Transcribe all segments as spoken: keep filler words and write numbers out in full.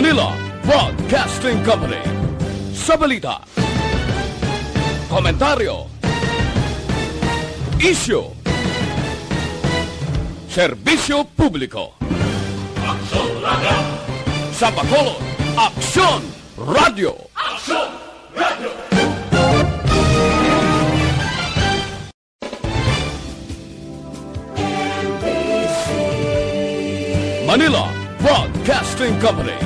Manila Broadcasting Company. Sa balita, komentaryo, isyu, serbisyo publiko. Aksyon Radio. Sa Bacolod, Aksyon Radio. Aksyon Radio. Manila Broadcasting Company.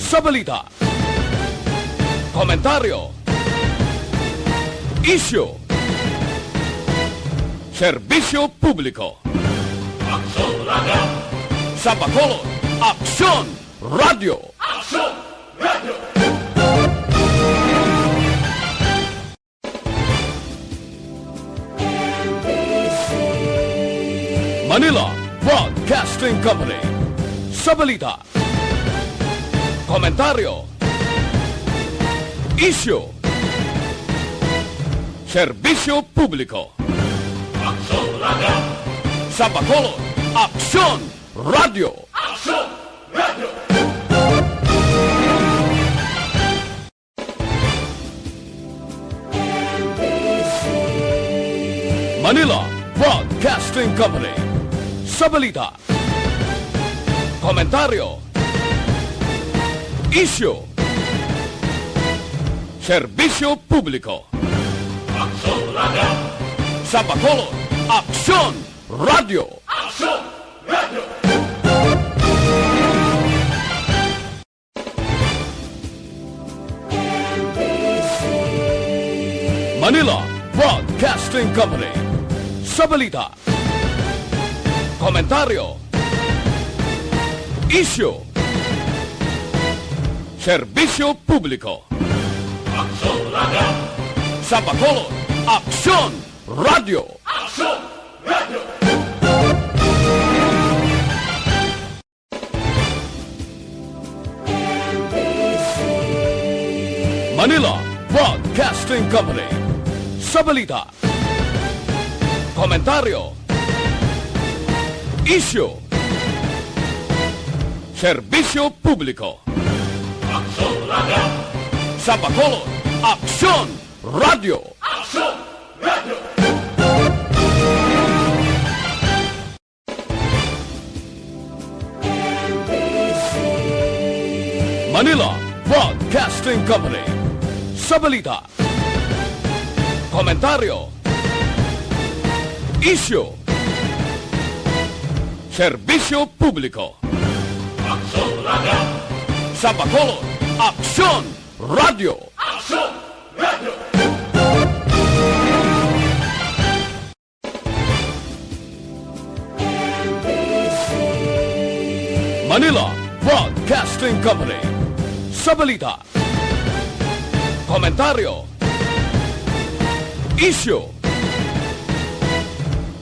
Sa balita, komentaryo, isyu, serbisyo publiko. Aksyon Radio. Sa Bacolod, Aksyon Radio. Aksyon Radio. Manila Broadcasting Company. Sa balita, komentaryo, isyu, serbisyo publiko. Aksyon Radio. Sa Bacolod, Aksyon Radio. Aksyon Radio. Manila Broadcasting Company. Sa balita, komentaryo, isyu, serbisyo publiko. Aksyon Radio. Sa Bacolod, Aksyon Radio. Aksyon Radio. Manila Broadcasting Company. Sa balita, komentaryo, isyu, serbisyo publiko. Aksyon Radio. Sa Bacolod, Aksyon Radio. Aksyon Radio. Manila Broadcasting Company. Sa balita, komentaryo, isyu, serbisyo publiko. Aksyon Radio. Sa Bacolod, Aksyon Radio. Aksyon Radio. Manila Broadcasting Company. Sa balita, komentaryo, isyu, serbisyo publiko. Aksyon Radio. Sa Bacolod, Aksyon Radio. Aksyon Radio. Manila Broadcasting Company. Sa balita, komentaryo, isyu,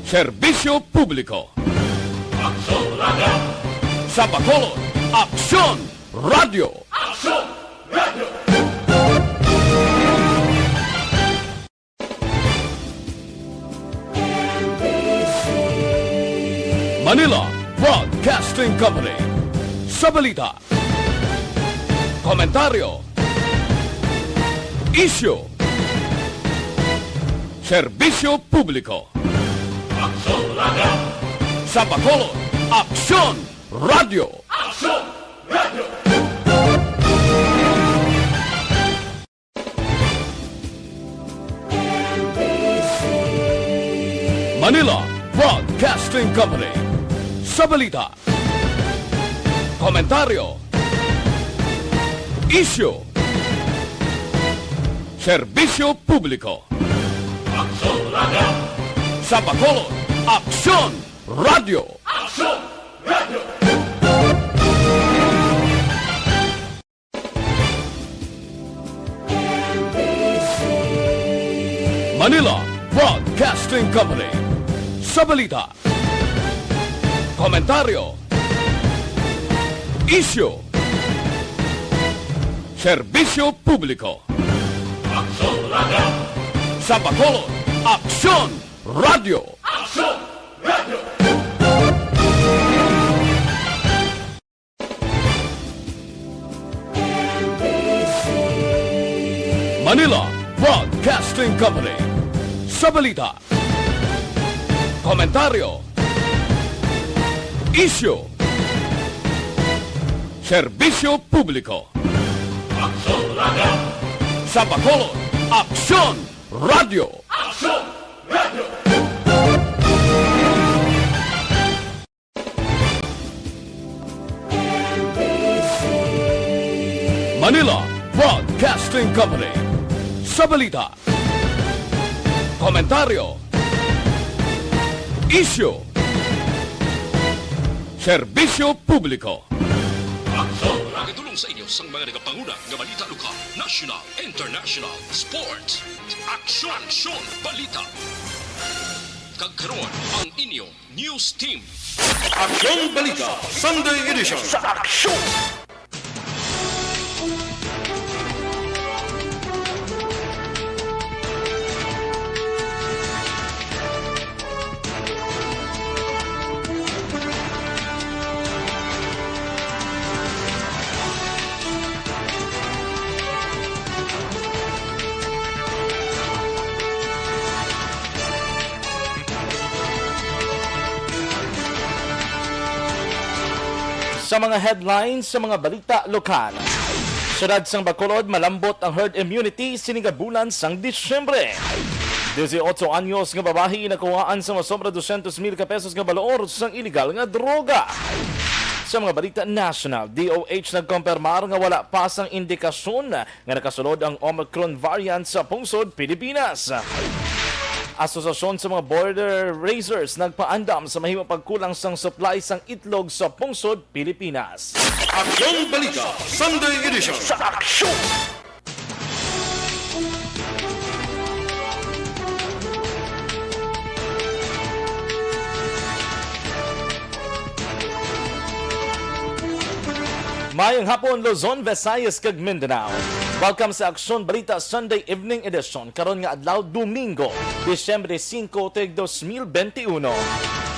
serbisyo publiko. Aksyon Radio. Sa Bacolod, Aksyon Radio. Aksyon Radio. Manila Broadcasting Company. Sa balita, komentaryo, isyu, serbisyo publiko. Aksyon Radio. Sa Bacolod, Aksyon Radio. Aksyon Radio. Manila Broadcasting Company. Sa balita, komentaryo, isyu, serbisyo publiko. Aksyon Radio. Sa Bacolod, Aksyon Radio. Aksyon Radio. Manila Broadcasting Company. Sa balita, komentaryo, isyu, serbisyo publiko. Aksyon Radio. Sa Bacolod, Aksyon Radio. Aksyon Radio. Manila Broadcasting Company. Sa balita, komentaryo, isyu, serbisyo publiko. Aksyon Radio! Sa Bacolod, Aksyon Radio! Aksyon Radio! Manila Broadcasting Company. Sa balita, komentaryo, isyu, serbisyo publiko. Aksyon! Nagatulong sa inyo sang mga nagapanguna nga balita lokal, national, international, sports. Aksyon! Aksyon! Balita! Kag karon ang inyo News Team. Aksyon Balita Sunday Edition. Sa aksyon! Sa mga headlines sa mga balita lokal. Siyudad sang Bacolod, malambot ang herd immunity sini nga bulan sang Disyembre. Dieciocho anyos nga babayi nakuhaan sa masobra dosyentos mil ka pesos nga balor sang iligal nga droga. Sa mga balita national, D O H nagkompirmar nga wala pa sang indikasyon nga nakasulod ang Omicron variant sa pungsod Pilipinas. Asosasyon sa mga border raisers nagpaandam sa mahimo pagkulang sang supply sang itlog sa pungsod Pilipinas. Aksyon Balita Sunday Edition. Sa aksyon! Mayong hapon, Luzon, Visayas, kag Mindanao. Welcome sa Aksyon Balita Sunday Evening Edition karon nga adlaw, Domingo, Disyembre singko, tuig dos mil benti uno.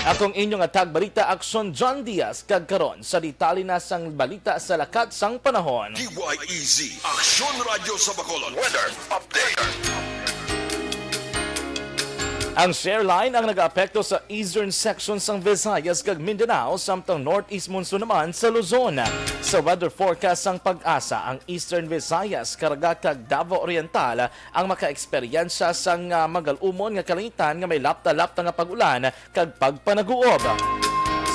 Akong inyong hatag balita, Aksyon John Diaz, kag karon sa detalye na sang balita sa lakat sang panahon. D Y E Z, Aksyon Radyo sa Bacolod. Weather update. Ang shear line ang nagaapekto sa eastern section sang Visayas kag Mindanao, samtang northeast monsoon naman sa Luzon. Sa weather forecast sang PAGASA, ang Eastern Visayas, Caraga kag Davao Oriental ang makaeksperyensya sang, ah, magal-umon nga kalangitan nga may lapta-lapta nga pag-ulan kag pagpanaguob.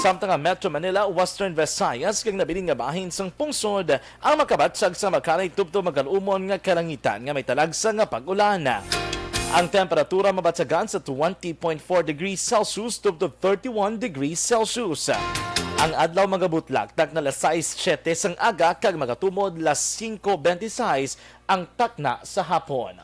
Samtang ang Metro Manila, Western Visayas, kag nabilin nga bahin sang pungsod ang makabatyag sa makanay tubtob magal-umon nga kalangitan nga may talagsa nga pag-ulan. Ang temperatura mabatyagan sa twenty point four degrees Celsius tubtob thirty-one degrees Celsius. Ang adlaw magabutlak takna las sais siete sang aga kag magatumod las singko benti sais ang takna sa hapon.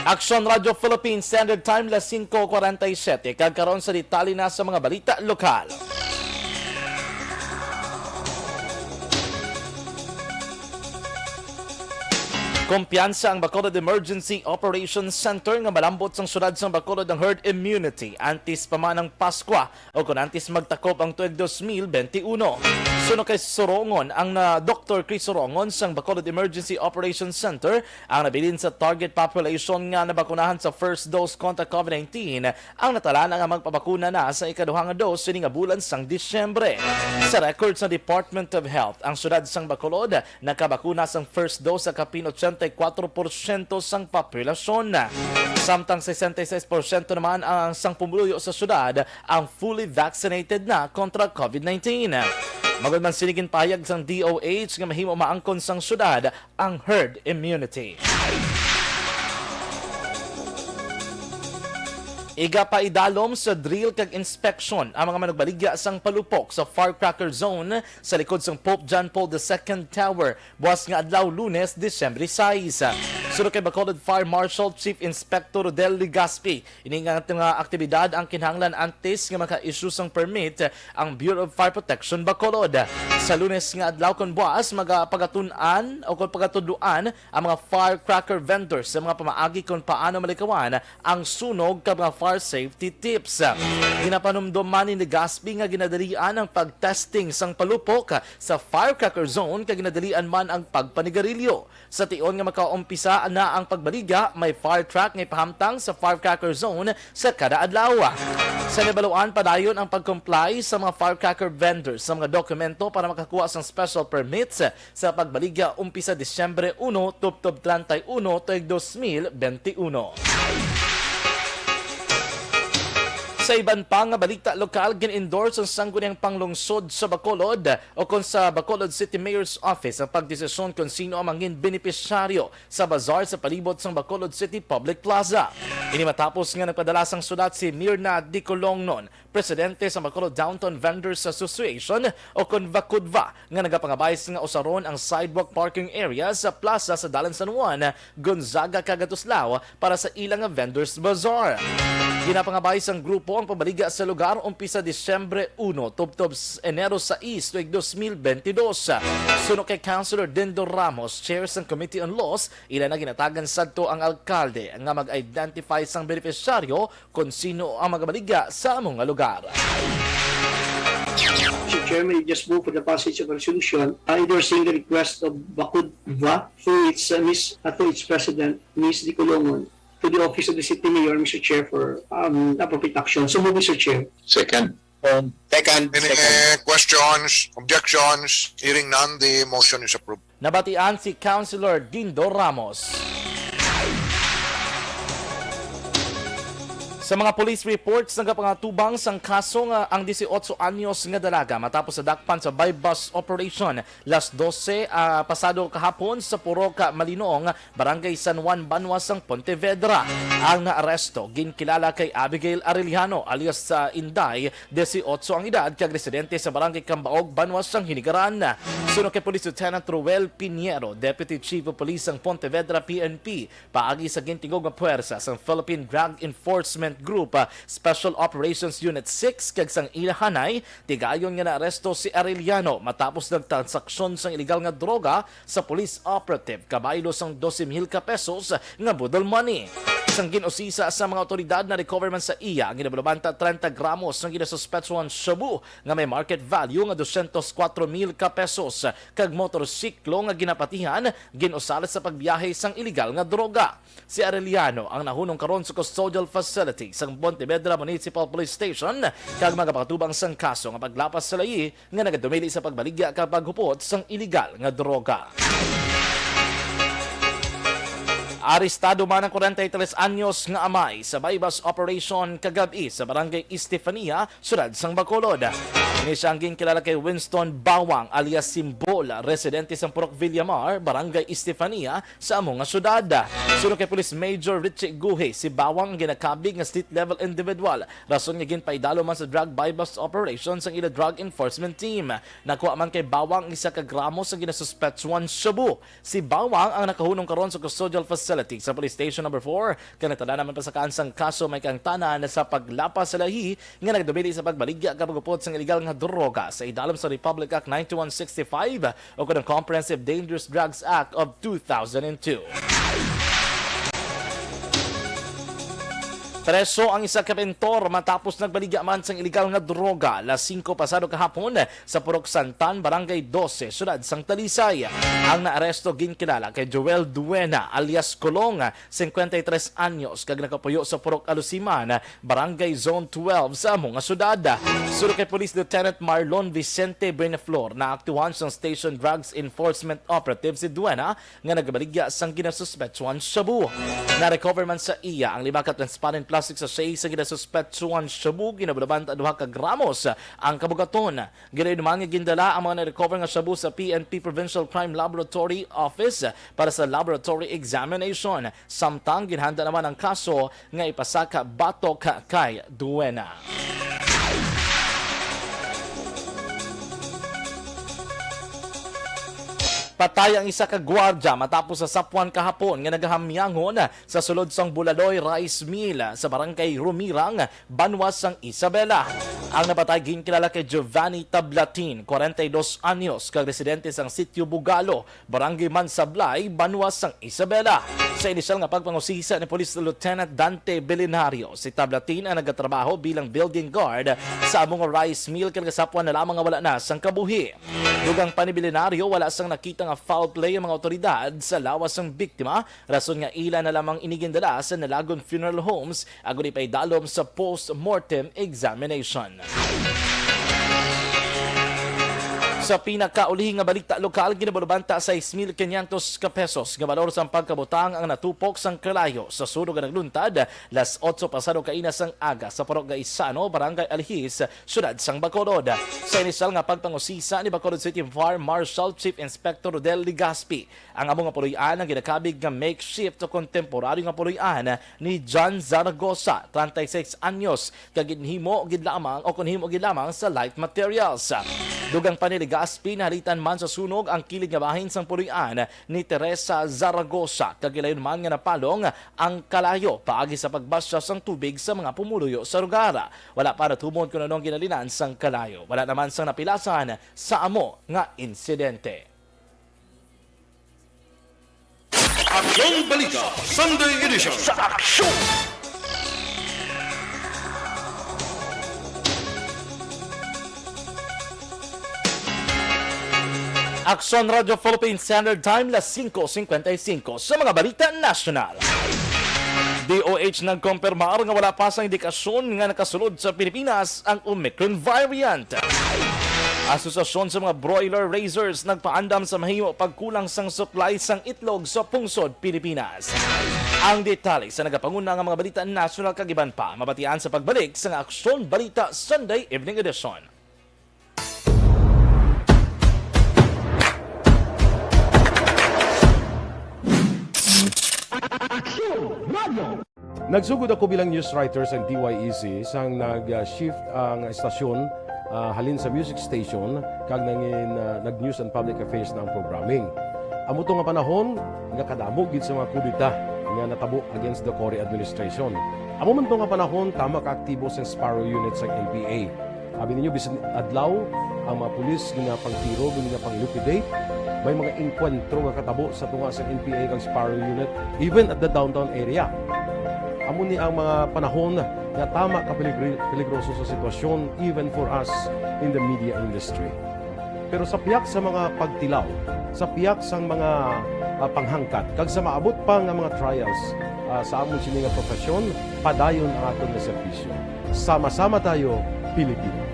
Aksyon Radio Philippines Standard Time, las singko kwarenta y siyete, kag karon sa detalye na sa mga balita lokal. Kumpiyansa ang Bacolod Emergency Operations Center nga malambot sang siyudad sang Bacolod ang herd immunity antes pa man ang Paskwa o kon antes magtakop ang tuig dos mil benti uno. Suno kay Sorongon, ang na Doktor Chris Sorongon sang Bacolod Emergency Operations Center, ang nabilin sa target population nga nabakunahan sa first dose kontra COVID nineteen ang natalana nga magpabakuna na sa ikaduha nga dose sini nga bulan sang Disyembre. Sa record sa Department of Health, ang siyudad sang Bacolod nakabakuna sang first dose sa kapin ochenta y kuatro porsyento sang populasyon, samtang sesenta y seis porsyento naman ang sang pumuluyo sa siyudad ang fully vaccinated na kontra COVID nineteen. Magod man sini, ginpahayag sang D O H nga mahimo maangkon sang siyudad ang herd immunity. Igapaidalom sa drill kag inspeksyon ang mga manugbaligya sang palupok sa firecracker zone sa likod sang Pope John Paul the Second Tower buas nga adlaw, Lunes, Disyembre sais. Suno kay Bacolod Fire Marshal Chief Inspector Rodel Legaspi, ini nga, nga aktibidad ang kinahanglan antes nga maka-issue sang permit ang Bureau of Fire Protection Bacolod. Sa Lunes nga adlaw kon buas, magapagatun-an o kon pagatudloan ang mga firecracker vendors sa mga pamaagi kung paano malikawan ang sunog kag mga fire safety tips. Ginapanumdom man ni Legaspi nga ginadalian ang pag-testing sang palupok sa firecracker zone kag ginadalian man ang pagpanigarilyo. Sa tion nga makaumpisa na ang pagbaligya, may fire truck nga ipahamtang sa firecracker zone sa kada adlaw. Sa nabaluan, padayon ang pag-comply sa mga firecracker vendors sa mga dokumento para makakuha sang special permits sa pagbaligya umpisa Disyembre uno tubtob treinta y uno tuig dos mil benti uno. Sa iban pa nga balita lokal, gin-endorse sang Sangguniang Panglungsod sa Bacolod o kon sa Bacolod City Mayor's Office ang pagdesisyon kon sino ang mangin benepisyaryo sa bazar sa palibot sang Bacolod City Public Plaza. Ini matapos nga nagpadala sang sulat si Mirna Dicolongnon, presidente sa Bacolod Downtown Vendors Association o kon VACUDVA, nga nagapangabay nga usaron ang sidewalk parking area sa plaza sa Dalan San Juan, Gonzaga, kag Tuslao para sa ila nga vendors bazaar. Ginapangabay sang grupo ang pagbaligya sa lugar umpisa Disyembre uno tubtob s-, Enero sais tuig dos mil benti dos. Suno kay Councilor Dindo Ramos, chair sang Committee on Laws, ila na ginatagan sadto ang alkalde nga mag-identify sang benepisyaryo kon sino ang magabaligya sa amo nga lugar. Mister Chair, may just move for the passage of a resolution, uh, endorsing the request of VACUDVA through its, uh, Miss, uh, through its president, Miss Dicolongon, to the office of the city mayor, Mister Chair, for, um, appropriate action. So move, Mister Chair. Second. Um, Second. Any, second, uh, questions, objections? Hearing none, the motion is approved. Nabatian si Councilor Dindo Ramos. Sa mga police reports, nagapangatubang sang kaso nga ang dieciocho anyos nga dalaga matapos sa dakpan sa buy-bust operation las doce, ah, pasado kahapon sa Purok Malinong, Barangay San Juan, banwa sang Pontevedra. Ang naaresto ginkilala kay Abigail Arellano alias, ah, Inday, dieciocho ang edad, kag residente sa Barangay Cambaog, banwa sang Hinigaran. Suno kay Police Lieutenant Roel Piniero, Deputy Chief of Police sang Pontevedra P N P, paagi sa gintingog nga puwersa sang Philippine Drug Enforcement Group, ah, Special Operations Unit six, kag sang ila hanay, tigayon nga naaresto si Arellano matapos nagtransaksyon sang iligal nga droga sa police operative, kabaylo sang doce mil ka pesos nga boodle money. Sang gin-usisa sa mga awtoridad, na-recover man sa iya ang ginabalubanta treinta gramos nga ginasuspetsuhan shabu nga may market value nga dosyentos kuwatro mil ka pesos, kag motorsiklo nga ginapatihan gin-usar sa pagbiyahe sang iligal nga droga. Si Arellano ang nahunong karon sa custodial facility sang Pontevedra Municipal Police Station, kag magapatubang sang kaso nga paglapas sa layi nga nagadumili sa pagbaligya kag paghupot sang iligal nga droga. Arestado man ang kwarenta y tres anyos nga amay sa buy-bust operation kagab-i sa Barangay Estefania, siyudad sang Bacolod. Ini siya ang ginkilala kay Winston Bawang alias Simbol, residente sang Purok Villamar, Barangay Estefania, sa amo nga siyudad. Suno kay Police Major Richie Guhe, si Bawang ang ginakabig nga street-level individual, rason nga ginpaidalo man sa drug buy-bust operation sang ila drug enforcement team. Nakuha man kay Bawang ang isa ka gramo sa ginasuspetsuhan shabu. Si Bawang ang nakahunong karon sa custodial facility sa Police Station Number Four, kag nagtala naman pasakaan sang kaso may kaangtanan sa paglapas sa layi nga nagdumili sa pagbaligya kag paghupot sang iligal nga droga sa idalom sa Republic Act ninety-one sixty-five o kon ang Comprehensive Dangerous Drugs Act of two thousand and two. Preso ang isa ka pintor matapos nagbaligya man sang iligal nga droga, alas singko pasado kahapon, sa Purok Santan, Barangay Doce, siyudad sang Talisay. Ang naaresto ginkilala kay Joel Duena alias Colong, singkwenta y tres anyos, kag nakapuyo sa Purok Alusiman, Barangay Zone twelve sa amo nga siyudad. Suno kay Police Lieutenant Marlon Vicente Buenaflor, naaktuhan sang Station Drugs Enforcement Operative si Duena nga nagabaligya sang ginasuspetsuhan shabu. Na-recover man sa iya ang lima ka transparent plastic sachet sa ginasuspetsuhan shabu, ginabalubanta duha ka gramos ang kabugaton. Ginainumang nga gindala ang mga na-recover nga shabu sa P N P Provincial Crime Laboratory Office para sa laboratory examination. Samtang ginhanda naman ang kaso nga ipasaka batok kay Duena. Patay ang isa ka gwardya matapos sa sapwan kahapon nga nagahamyangon sa sulod sang Bulaloy Rice Mill sa Barangay Rumirang, banwa sang Isabela. Ang napatay ginkilala kay Giovanni Tablatin, kwarenta y dos anyos, kag residente sang Sitio Bugalo, Barangay Mansablay, banwa sang Isabela. Sa inisyal nga pagpangusisa ni Police Lieutenant Dante Belenario, si Tablatin ang nagatrabaho bilang building guard sa amo nga rice mill kag nasapwan na lamang nga wala na sang kabuhi. Dugang pa ni Belenario, wala sang nakita nga foul play ang mga awtoridad sa lawas sang biktima, rason nga ila na lamang ini gindala sa Nalagon Funeral Homes agod ipaidalom sa post-mortem examination. Sa pinakauli nga balita lokal, ginabalubanta sais mil quinientos ka pesos nga balor sang pagkabutang ang natupok sang kalayo sa sunog nga nagluntad las otso pasado kaina sang aga sa Purok Gaisano, Barangay Alhis, Siyudad sang Bacolod. Sa inisyal nga pagpangusisa ni Bacolod City Fire Marshal Chief Inspector Rodel Legaspi, ang amo nga puloy-an ang ginakabig nga makeshift o kontemporaryo nga puloy-an ni John Zaragoza, treinta y seis anyos, kag ginhimo gid lamang o kunhimo gid lamang sa light materials. Dugang pa ni Legaspi, nahalitan man sa sunog ang kilid nga bahin sang puloy-an ni Teresa Zaragoza, kag gilayon man nga napalong ang kalayo paagi sa pagbasya sang tubig sa mga pumuluyo sa lugar. Wala pa natumon kon ano ang ginhalinan sang kalayo. Wala naman sang napilasan sa amo nga insidente. Aksyon Balita Sunday Edition. Sa aksyon! Aksyon Radio Philippine Standard Time, las singko singkwenta y singko. Sa mga balita nasyonal, D O H nagkompirmar nga wala pa sang indikasyon nga nakasulod sa Pilipinas ang Omicron variant. Asosasyon sa mga broiler raisers nagpaandam sa mahimo pagkulang sang supply sang itlog sa pungsod Pilipinas. Ang detalye sa nagapanguna nga mga balita nasyonal kag iban pa mabatian sa pagbalik sa Aksyon Balita Sunday Evening Edition. Aksyon Radio. Nagsugod ako bilang news writer sa D Y E C sang nag-shift ang estasyon, ah, halin sa music station kag nangin, ah, nag-news and public affairs na ang programming. Amo to nga panahon nga kadamo gid sa mga kudeta nga natabo against the Cory administration. Amo man to nga panahon tama ka aktibo sang Sparrow Unit sang N P A. Abi ninyo, bisan adlaw, ang mga pulis ginapangtiro, ginapang-liquidate. May mga engkwentro nga katabo sa tunga sa N P A kag Sparrow Unit, even at the downtown area. Amo ni ang mga panahon nga tama ka peligri-, peligroso sa sitwasyon, even for us in the media industry. Pero sa pihak sa mga pagtilaw, sa pihak sang mga, ah, panghangkat, kag sa maabot pa nga mga trials, ah, sa amon sini nga profesyon, padayon ang aton nga serbisyo. Sama-sama tayo, Pilipino.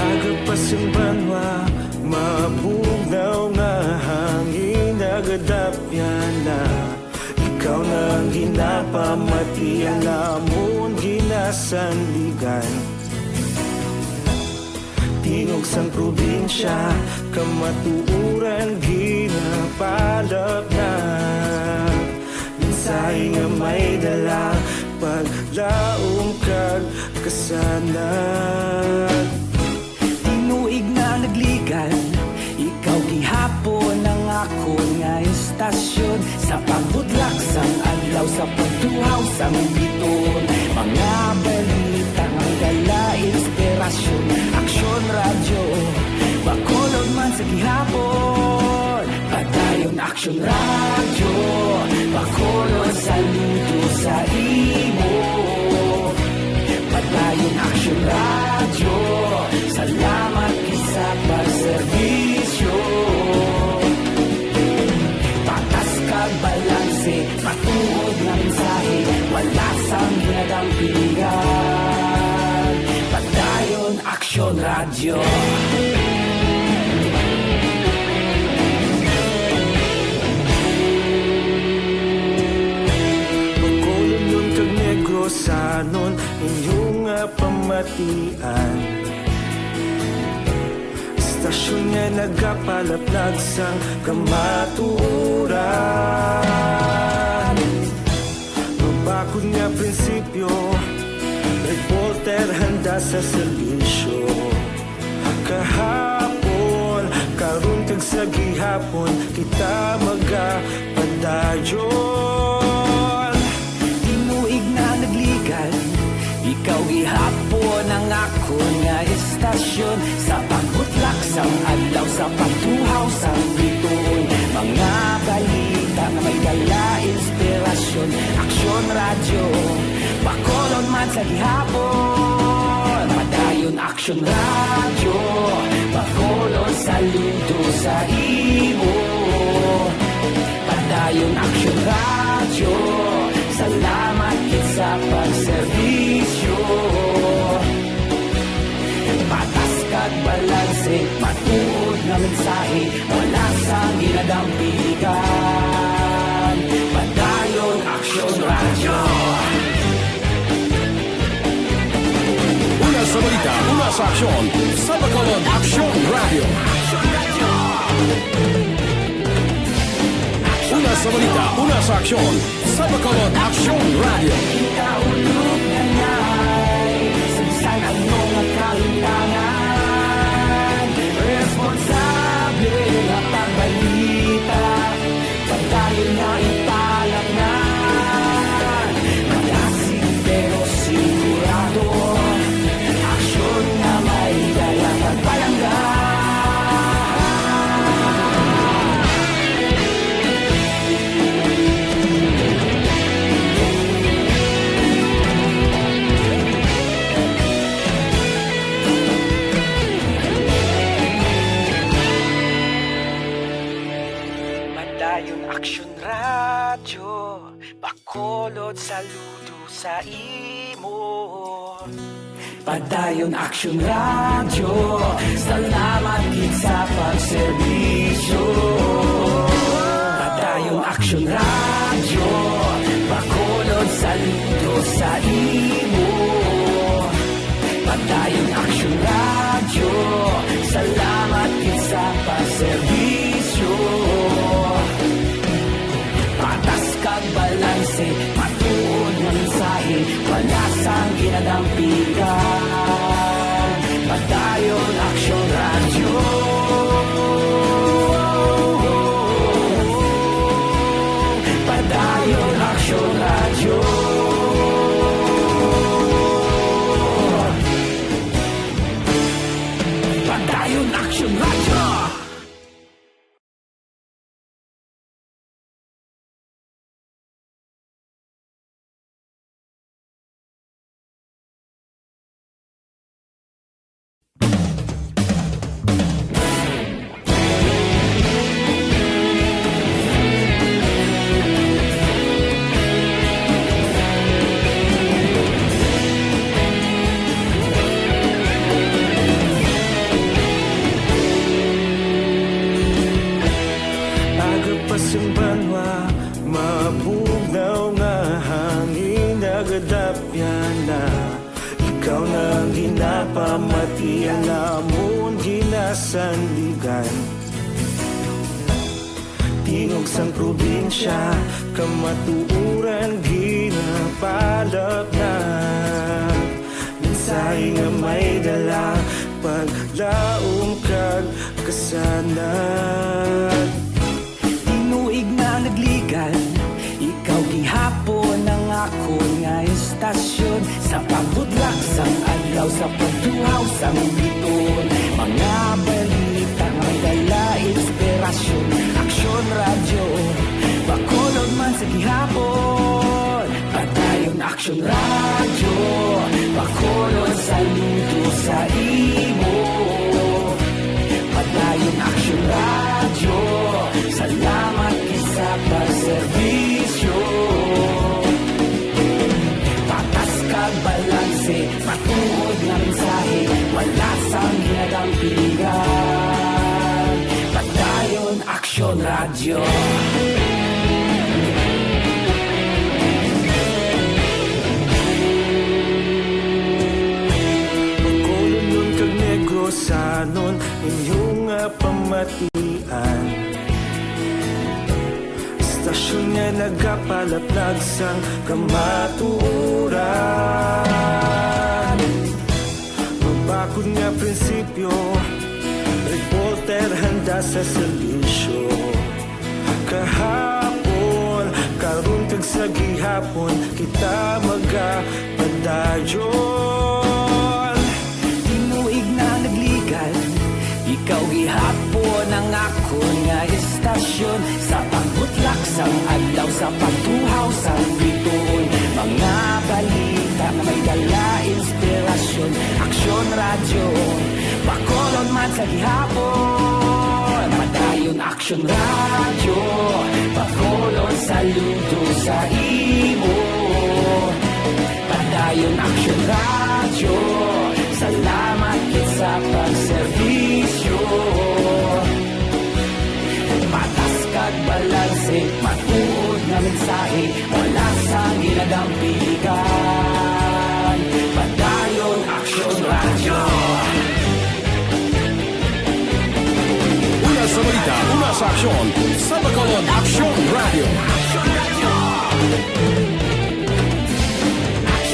Aga pa sing banwa, mabugnaw nga hangin, nagadapyan na. Ikaw na ang ginapamati, ang amon ginasandigan. Tingog sang probinsya, kamatuoran ginapalapnag. Mensahe nga may dala, paglaom kag kasanag. Tinuig na nagligan, ikaw gihapon ang akon nga istasyon. Sa pagbudlak sang adlaw, sa pagtuhaw sang biton, mga balita nga dala inspirasyon. Aksyon Radyo, Bacolod man sa gihapon. Padayon Aksyon Radyo, Bacolod, saludo sa imo. Padayon Aksyon Radyo, salamat gid sa pagserbisyo. Patas kag balanse, matuod nga mensahe, wala sang ginadampingan. Padayon Aksyon Radyo. Bacolodnon kag Negrosanon, inyo nga pama- Atian. Istasyon nga nagapalaplag sang kamatuoran. Mabakod nga prinsipyo, reporter handa sa serbisyo. Kahapon, karon, kag sa gihapon, kita magapadayon. Tinuig na nagligan, ikaw gihapon ang akon nga istasyon. Sa pagbutlak sang adlaw, sa pagtuhaw sang bituon, mga balita nga may dala inspirasyon. Aksyon Radyo, Bacolod man sa gihapon. Padayon Aksyon Radyo, Bacolod, saludo sa imo. Padayon Aksyon Radyo, salamat gid sa pagserbisyo. Patas kag balanse, matuod nga mensahe, wala sang ginadampigan. Padayon Aksyon Radyo. Una sa balita, una sa aksyon, sa Bacolod Aksyon Radyo. Una sa balita, una sa aksyon, sa Bacolod Aksyon Radyo. Kita ulog na ngay, sa bisan ano nga kalimtangan, responsable nga pagbalita. Padayon nga ipalatnan, magasig pero sigurado, aksyon nga may dala kag palangga. Padayon Aksyon Radyo, Bacolod, saludo sa imo. Padayon Aksyon Radyo, salamat gid sa pagserbisyo. Padayon Aksyon Radyo, Bacolod, saludo sa imo. Padayon Aksyon Radyo, salamat gid sa pagserbisyo. Patas kag balanse, matuod nga mensahe, wala sang ginadampigan. Padayon Aksyon Radyo. Padayon Aksyon Radyo. Padayon Aksyon Radyo. Aga pa sang banwa, mabugnaw nga hangin nagadapyan na. Ikaw na ang ginapamatian namon ginasandigan. Tingog sang probinsya, kamatuoran ginapalapnag. Mensahe nga may dala, paglaom kag kasanag. Tinuig na nagligan, ikaw gihapon ang akon nga istasyon. Sa pagbutlak sang adlaw, sa pagtuhaw sang bituon, mga balita may dala inspirasyon. Aksyon Radyo, Bacolod man sa gihapon. Padayon Aksyon Radyo, Bacolod, saludo sa imo. Padayon Aksyon Radyo, salamat gid sa pagserbisyo. Patas kag balanse, matuod nga mensahe, wala sang ginadampigan. Padayon Aksyon Radyo. Aksyon nga nagapalaplag sang kamatuoran. Mabakod nga prinsipyo, reporter handa sa serbisyo. Kahapon, karon kag sa gihapon, kita magapadayon. Tinuig na nagligan, ikaw gihapon ang akon nga istasyon. Sa pagbutlak sang adlaw, sa pagtuhaw sang bituon, mga balita nga may dala inspirasyon. Aksyon Radyo, Bacolod man sa gihapon. Padayon Aksyon Radyo, Bacolod, saludo sa imo. Padayon Aksyon Radyo, salamat gid sa pagserbisyo. Patas kag balanse, matuod nga mensahe, wala sang ginadampigan. Padayon Aksyon Radyo. Una sa balita, una sa aksyon, sa Bacolod Aksyon Radyo.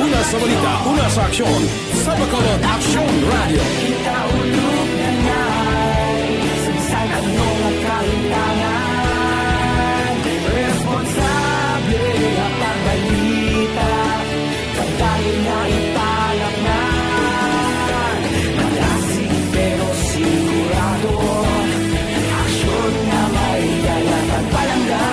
Una sa balita, una sa aksyon, sa Bacolod Aksyon Radyo. Kita ulog na ngay, sa bisan ano nga kahintangan, responsable nga pagbalita, padayon nga ipalapnan. Malasig pero sigurado, aksyon nga may dala pagpalangga.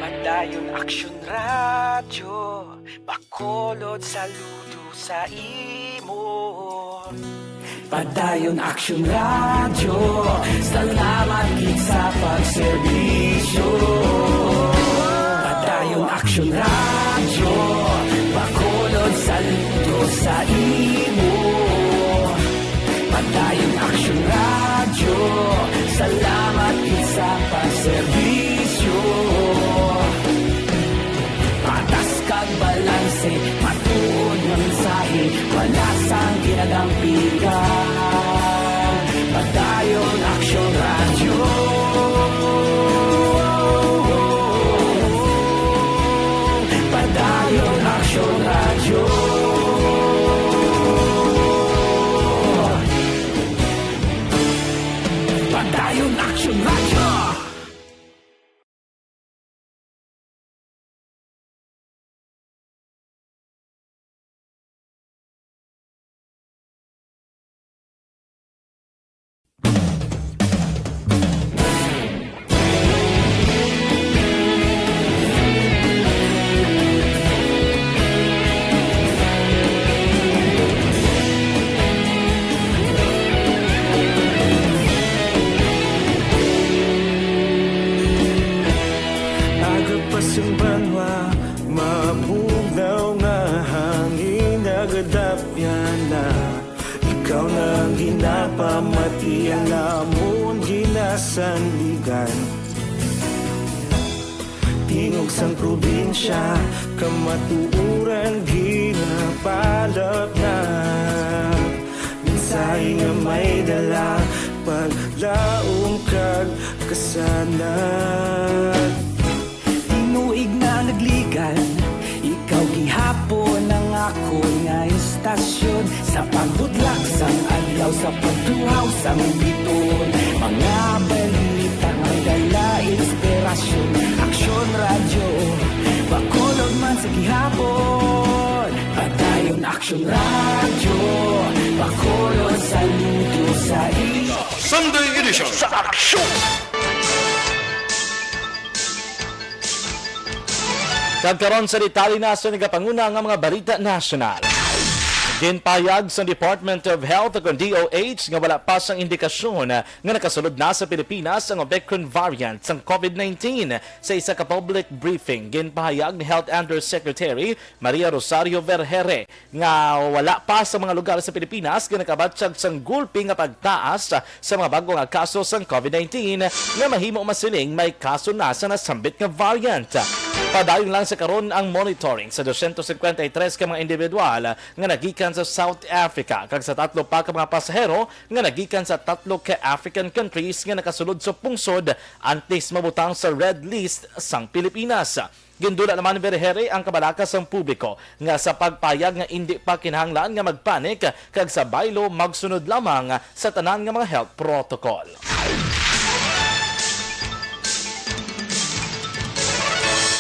Padayon Aksyon Radyo, Bacolod, saludo sa imo. Padayon Aksyon Radyo, salamat gid sa pagserbisyo. Padayon Aksyon Radyo, Bacolod, saludo sa imo. Padayon Aksyon Radyo, salamat gid sa pagserbisyo. Patas kag balanse, matuod nga mensahe, wala sang ginadampigan. Padayon Aksyon Radyo. Padayon Aksyon Radyo. Padayon Aksyon Radyo. Aga pa sang banwa, mabugnaw nga hangin nagadapyan na. Ikaw na ang ginapamati, ang amon ginasandigan. Tingog sang probinsya, kamatuoran ginapalat na. Mensahe nga may dala, paglaom kag kasanag. Tinuig na nagligan, ikaw gihapon ang akon nga istasyon. Sa pagbutlak sang adlaw, sa pagtuhaw sang bituon, mga balita may dala inspirasyon. Aksyon Radyo, Bacolod man sa gihapon. Padayon Aksyon Radyo, Bacolod, saludo sa inyo. Sunday edition sa Aksyon. Kag karon sa detalye na sa nagapanguna nga mga balita nasyonal. Ginpahayag sa Department of Health o kon D O H nga wala pa sang indikasyon nga nakasulod na sa Pilipinas ang Omicron variant sang COVID nineteen. Sa isa ka public briefing, ginpahayag ni Health Undersecretary Maria Rosario Vergeire nga wala pa sa mga lugar sa Pilipinas nga nakabatyag sang gulpi nga pagtaas sa mga bag-o nga kaso sang COVID nineteen nga mahimo masiling may kaso na sa nasambit nga variant. Padayon lang sa karon ang monitoring sa dosyentos cincuenta y tres ka mga individual nga nagikan sa South Africa kag sa tatlo pa ka mga pasahero nga nagikan sa tatlo ka African countries nga nakasulod sa pungsod antes mabutang sa red list sang Pilipinas. Gindula naman ni Vergeire ang kabalaka sang publiko nga sa pagpayag nga indi pa kinahanglan nga magpanik kag sa baylo magsunod lamang sa tanan nga mga health protocol.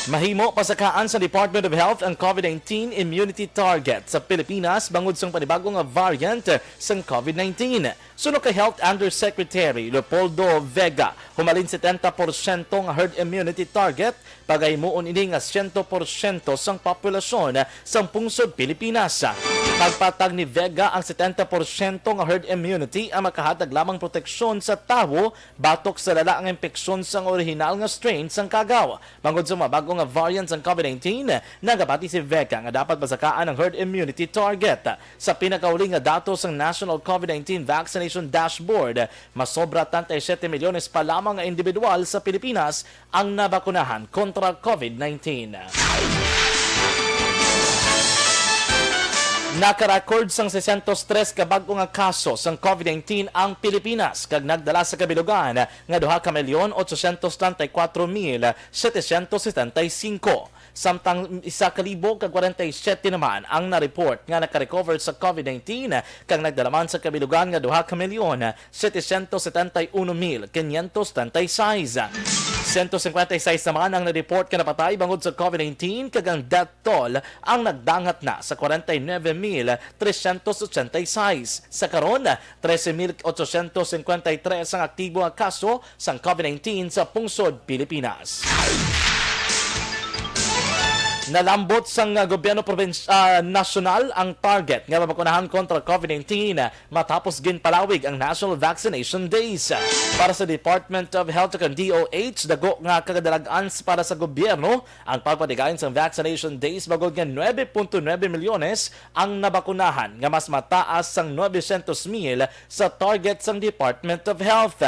Mahimo pasakaan sa Department of Health ang COVID nineteen immunity target sa Pilipinas bangod sang panibago nga variant sang COVID nineteen. Suno kay Health Undersecretary Leopoldo Vega, humalin setenta porsyento nga herd immunity target, pagahimuon ini nga siyento porsyento sang populasyon sang pungsod Pilipinas. Pagpatag ni Vega, ang setenta porsyento nga herd immunity ang makahatag lamang proteksyon sa tawo batok sa lala nga impeksyon sang orihinal nga strain sang kagaw. Bangod sa mga bag-o nga variant sang COVID nineteen, nagapati si Vega nga dapat masakaan ang herd immunity target. Sa pinakauli nga datos sang National COVID nineteen Vaccination Dashboard, masobra treinta y siete milyones pa lamang nga individual sa Pilipinas ang nabakunahan kontra COVID nineteen. Nakarecord sang sesenta y tres ka bag-o nga kaso sang COVID nineteen ang Pilipinas, kag nagdala sa kabilugan nga duha ka milyon otsosyentos treinta y kuwatro mil setecientos setenta y cinco. Samtang isa ka libo kag kwarenta y siyete naman ang na-report nga naka-recover sa COVID nineteen, kag nagdala man sa kabilugan nga duha ka milyon setecientos setenta y uno mil quinientos treinta y seis. Siyento cincuenta y seis naman ang na-report nga napatay bangod sa COVID nineteen, kag ang death toll ang nagdangat na sa kwarenta y nuebe mil tresyentos otsenta y seis. Sa karon, trese mil otsosyentos cincuenta y tres ang aktibo nga kaso sang COVID nineteen sa pungsod Pilipinas. Nalambot sang, ah, gobyerno probins-, ah, nasyonal ang target nga mabakunahan kontra COVID nineteen matapos ginpalawig ang National Vaccination Days. Para sa Department of Health o kon D O H, dago nga kagadalag-an s-, para sa gobyerno ang pagpatigayon sang Vaccination Days, bangod nga nuebe punto nuebe milyones ang nabakunahan, nga mas mataas sang nuebe syentos mil sa target sang Department of Health.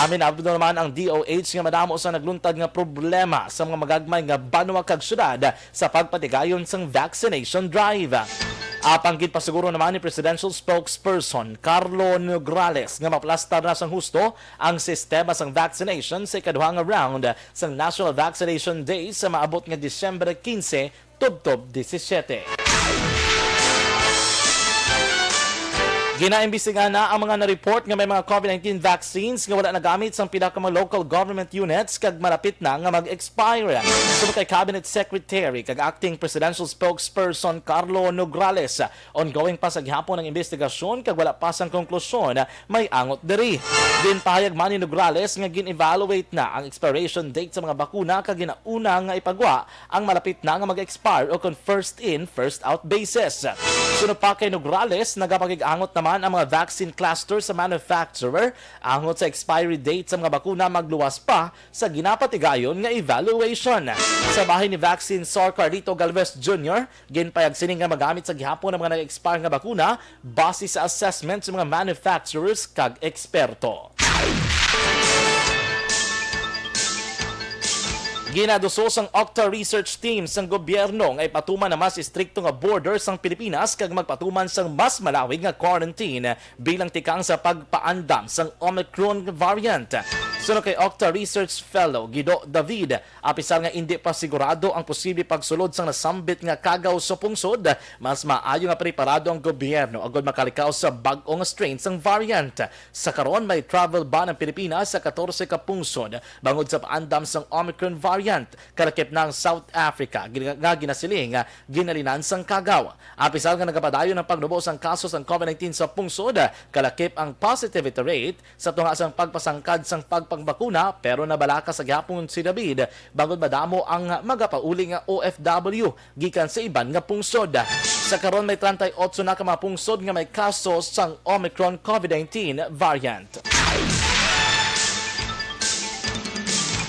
Aminado naman ang D O H nga madamo sa nagluntad nga problema sa mga magagmay nga banwa kag syudad sa pagpatigayon sang vaccination drive. Apang ginpasiguro naman ni Presidential Spokesperson Carlo Nograles nga maplastar na sang husto ang sistema sang vaccination sa ikaduha nga round sang National Vaccination Day sa maabot nga Disyembre quince, tubtob disisiete. Ginaimbestigahan na ang mga na-report nga may mga COVID nineteen vaccines nga wala nagamit sang pila ka mga local government units kag malapit na nga mag-expire. Suno kay Cabinet Secretary kag Acting Presidential Spokesperson Carlo Nograles, ongoing pa sa gihapon ang imbestigasyon kag wala pa sang konklusyon may angot diri. Ginpahayag man ni Nograles nga gin-evaluate na ang expiration date sa mga bakuna kag ginauna nga ipagwa ang malapit na nga mag-expire o kon first in, first out basis. Suno pa kay Nograles, nagapakig-angot naman ang mga vaccine cluster sa manufacturer angot sa expiry date sa mga bakuna magluwas pa sa ginapatigayon nga evaluation. Sa bahin ni Vaccine Czar Carlito Galvez Junior, ginpayag sini nga magamit sa gihapon ang mga nag-expire nga bakuna base sa assessment sa mga manufacturers kag eksperto. Ginaduso sang OCTA research team sang gobyerno nga ipatuman ang mas istrikto nga border sang Pilipinas kag magpatuman sang mas malawig nga quarantine bilang tikang sa pagpaandam sang Omicron variant. Suno kay OCTA research fellow Guido David, apisar nga indi pa sigurado ang posible pagsulod sang nasambit nga kagaw sa pungsod, mas maayo nga preparado ang gobyerno agud makalikaw sa bag-o nga strain sang variant. Sa karon, may travel ban ang Pilipinas sa katorse ka pungsod bangod sa paandam sang Omicron variant. Kalakip na ang South Africa, gina-, nga ginasiling nga ginalinan sang kagaw. Apisar nga nagapadayon ang pagnubo sang kaso sang COVID nineteen sa pungsod, kalakip ang positivity rate sa tunga sang pagpasangkad sang pagpa- ang bakuna, pero nabalaka sa gihapon si David bangod madamo ang magapauli nga O F W gikan sa iban nga pungsod. Sa karon, may treinta y ocho na ka mga pungsod nga may kaso sang Omicron COVID nineteen variant.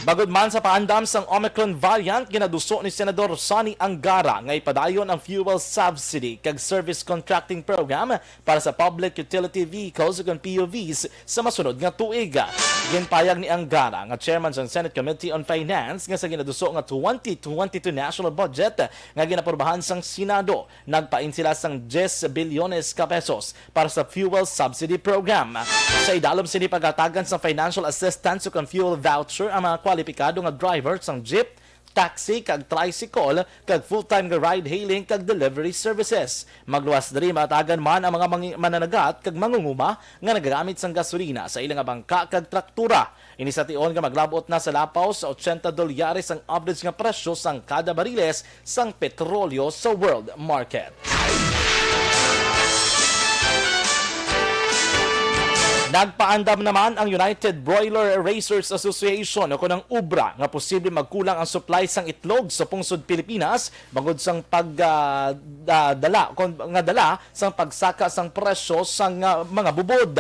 Bangod man sa paandam sang Omicron variant, ginaduso ni Senador Sonny Angara nga ipadayon ang fuel subsidy kag service contracting program para sa public utility vehicles ug P U Vs sa masunod nga tuig. Ginpayag ni Angara nga chairman sang Senate Committee on Finance nga sa ginaduso nga twenty twenty-two national budget nga ginaprubahan sang Senado, nagpain sila sang diyes bilyones ka pesos para sa fuel subsidy program. Sa idalom sini, pagatagan sang financial assistance ug fuel voucher ang mga kwalipikado nga driver sang jeep, taxi kag tricycle, kag full-time nga ride-hailing kag delivery services. Magluwas diri, matagan man ang mga mangi-, mananagat kag mangunguma nga nagagamit sang gasolina sa ila nga bangka kag traktura. Ini sa tion nga maglabot na sa lapaw sa ochenta dolyares ang average nga presyo sang kada bariles sang petrolyo sa world market. Nagpaandam naman ang United Broiler Raisers Association, o kon ang ubra, nga posible magkulang ang supply sang itlog sa pungsod Pilipinas bangod sang pag, ah, da-, dala, kon, nga dala sang pagsaka sang presyo sang, ah, mga bubod.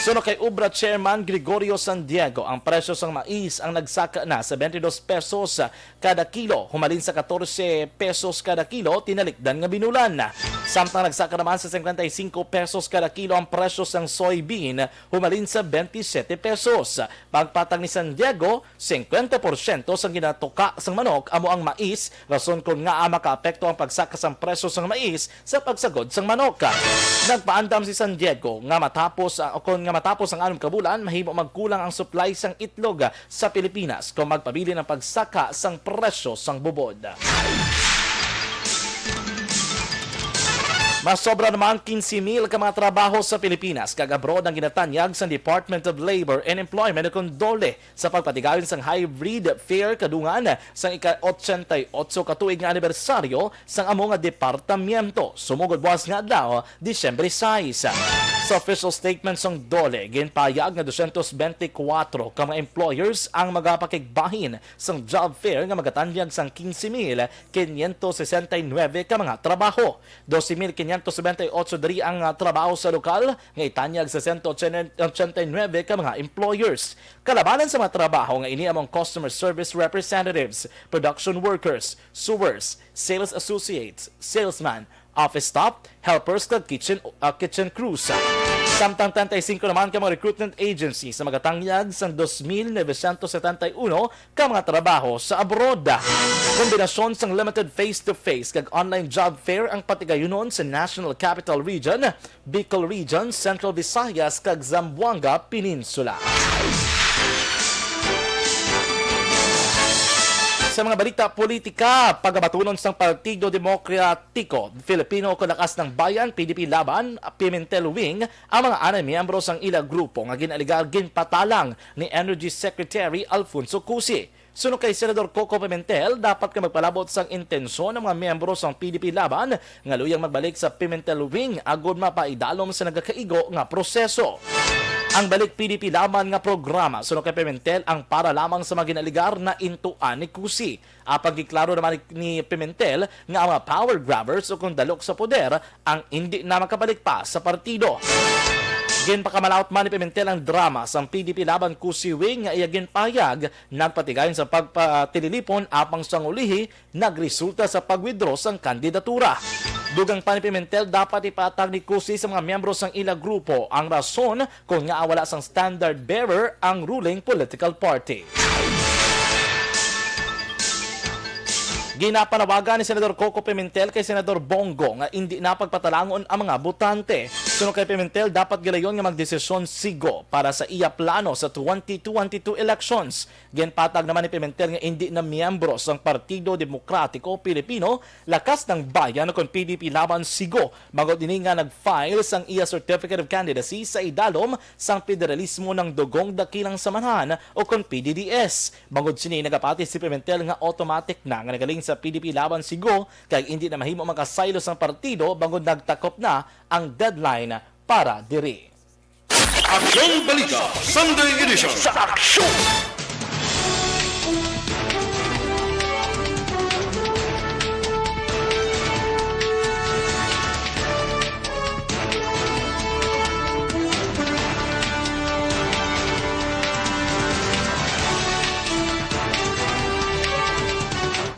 Suno kay ubra chairman Gregorio San Diego, ang presyo sang mais ang nagsaka na sa twenty-dos pesos kada kilo, humalin sa katorse pesos kada kilo tinalikdan nga binulan. Samtang nagsaka naman sa cincuenta y cinco pesos kada kilo ang presyo sang soybean, humalin sa twenty-seven pesos. Pagpatag ni San Diego, cincuenta por ciento sang ginatuka sang manok amo ang mais, rason kon ngaa makaapekto ang pagsaka sang presyo sang mais sa pagsagod sang manok. Nagpaandam si San Diego nga matapos, ah, kon nga matapos ang anom ka bulan, mahimo magkulang ang supply sang itlog sa Pilipinas kung magpabilin ang pagsaka sang presyo sang bubod. Masobra naman quince mil ka mga trabaho sa Pilipinas kag abroad ang ginatanyag sang Department of Labor and Employment, o kon DOLE, sa pagpatigayon sang hybrid fair kadungan sang ika-ochenta y ocho ka tuig nga anibersaryo sang amo nga departamento, sumugod buwas nga adlaw, Disyembre sais. Sa official statement sang DOLE, ginpahayag nga dosyentos bente y kuwatro ka mga employers ang magapakigbahin sang job fair nga magatanyag sang quince mil quinientos sesenta y nuebe ka mga trabaho. Doce mil quinientos noventa y ocho diri ang, ah, trabaho sa lokal nga itanyag sa sento ochenta y nuebe ka mga employers. Kalabanan sa mga trabaho nga ini amo ang customer service representatives, production workers, sewers, sales associates, salesman, office staff, helpers, kag kitchen, ah, kitchen crews. Samtang treinta y cinco naman ka mga recruitment agencies sa magatanyag sang dos mil novecientos setenta y uno ka mga trabaho sa abroad. Kombinasyon sang limited face-to-face kag online job fair ang patigayunon sa National Capital Region, Bicol Region, Central Visayas, kag Zamboanga Peninsula. Sa mga balita politika, pagabatunon sang Partido Demokratiko Filipino o kon Lakas ng Bayan, P D P Laban, Pimentel Wing, ang mga anay miyembro sang ila grupo nga gin-alegar ginpatalang ni Energy Secretary Alfonso Cusi. Suno kay Senador Coco Pimentel, dapat nga magpalabot sang intensyon ang mga miyembro sang P D P Laban nga luyang magbalik sa Pimentel Wing agod mapaidalom sa nagakaigo nga proseso. Ang Balik P D P Laban nga programa, suno kay Pimentel, ang para lamang sa mga gin-alegar na intuan ni Cusi. Apang giklaro naman ni, ni Pimentel nga ang mga power grabbers o kon dalok sa poder ang indi na makabalik pa sa partido. Ginpakamalaut man ni Pimentel ang drama sang P D P Laban Cusi Wing nga iya ginpahayag nagpatigayon sa pagpatililipon, apang sang ulihi nagresulta sa pag-withdraw sang kandidatura. Dugang pa ni Pimentel, dapat ipatag ni Cusi sa mga miyembro sang ila grupo ang rason kon ngaa wala sang standard bearer ang ruling political party. Ginapanawagan ni Senador Coco Pimentel kay Senador Bong Go nga indi na pagpatalangon ang mga botante. Suno kay Pimentel, dapat gilayon nga magdesisyon si Go para sa iya plano sa twenty twenty-two elections. Ginpatag naman ni Pimentel nga indi na miyembro sang Partido Demokratiko Pilipino, Lakas ng Bayan, o kon P D P Laban si Go, bangod ini nga nag-file sang iya Certificate of Candidacy sa idalom sang Federalismo ng Dugong Dakilang Samanahan, o kon P D D S. Bangod sini, nagapati si Pimentel nga automatic na nga nagaling sa P D P Laban si Go, kay indi na mahimo makasaylo sang partido bangod nagtakop na ang deadline para diri. Aksyon Balita Sunday Edition. Sa aksyon!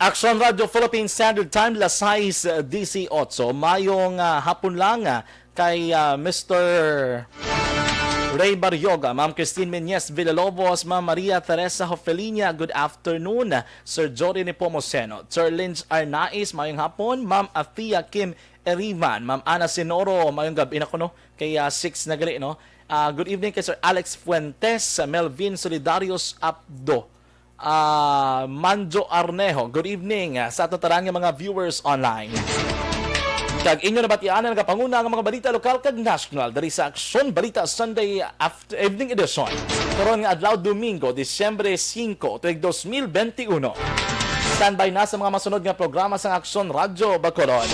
Aksyon Radyo Philippine Standard Time, las sais dieciocho. Mayong, ah, hapon lang, ah, kay, ah, Mister Ray Barrioga, Ma'am Christine Meñez Villalobos, Ma'am Maria Teresa Hofeliña, good afternoon. Sir Jory Nepomuceno, Sir Linz Arnaiz, mayong hapon. Ma'am Athea Kim Erivan, Ma'am Ana Sinoro, mayong gab-i na kuno. Kay, ah, six na gali, no? Ah, good evening kay Sir Alex Fuentes, Melvin Solidarios Abdo, ah, Manjo Arneho. Good evening, ah, sa aton tanan nga mga viewers online. Kag inyo nabatian ang nagapanguna nga mga balita lokal kag nasyonal diri sa Aksyon Balita Sunday After Evening Edition. Karon nga adlaw, Domingo, Disyembre singko, tuig dos mil benti uno. Standby na sa mga masunod nga programa sang Aksyon Radyo Bacolod.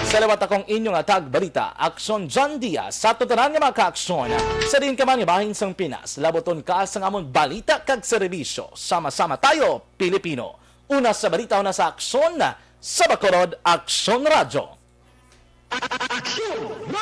Sa liwat, akong inyo nga tagbalita, Aksyon John Diaz, sa aton tanan nga mga kaaksyon. Sa diin ka man nga bahin sang Pinas, labuton ka sang amon balita kag serbisyo. Sama-sama tayo, Pilipino. Una sa balita, una sa aksyon, sa Bacolod, Aksyon Radyo.